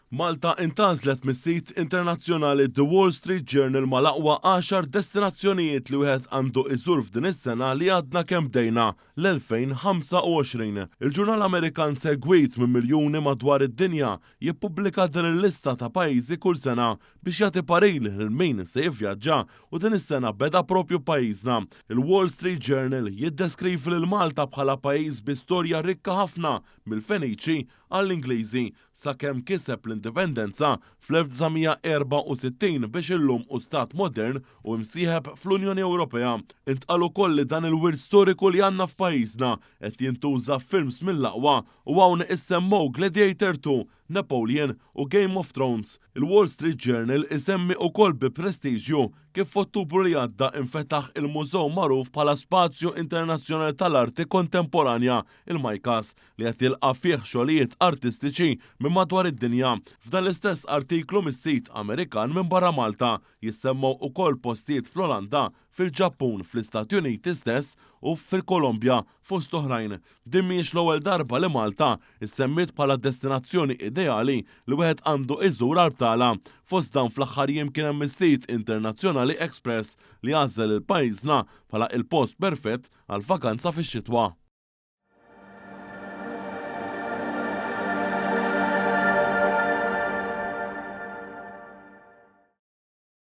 Malta intgħażlet mis-sit internazzjonali The Wall Street Journal mal-aqwa għaxar destinazzjonijiet li wieħed għandu iżur f'din is-sena li għadna kemm bdejna, l-2025. Il-ġurnal Amerikan segwit minn miljuni madwar id-dinja jippubblika din il-lista ta' pajjiżi kull sena biex jagħti parir lil min se jivvjaġġa u din is-sena beda propju pajjiżna. Il-Wall Street Journal jiddeskrivi lil Malta bħala pajjiż bi storja rikka ħafna mill-Feniċi għall-Ingliżi sakemm kiseb l-indipendenza fl-1964 biex illum hu stat modern u imsieħeb fl-Unjoni Ewropea. Intqal ukoll li dan il-wirt storiku li għandna f'pajjiżna qed jintuża f'films mill-aqwa u hawn issemmew Gladiator 2, Napoleon u Game of Thrones. Il-Wall Street Journal isemmi ukoll bi prestiġju kif f'Ottubru li għadda infetaħ il-mużew magħruf bħala Spazju Internazzjonali tal-Arti Kontemporanja, il-MICAS, li qed jilqa' fih xogħlijiet artistiċi minn madwar id-dinja. F'dan l-istess artiklu mis-sit Amerikan minbarra Malta jissemmew ukoll postijiet fl-Olanda, fil-Ġappun, fl-Istati Uniti stess u fil-Kolombja fost oħrajn. Din mhijiex l-ewwel darba li Malta ssemmiet bħala destinazzjoni ideali li wieħed għandu iżur għal btala. Fost dawn fl-aħħar jiem kien hemm is-sit internazzjonali Express li għażel lil pajjiżna bħala il-post perfett għal vakanza fix-xitwa.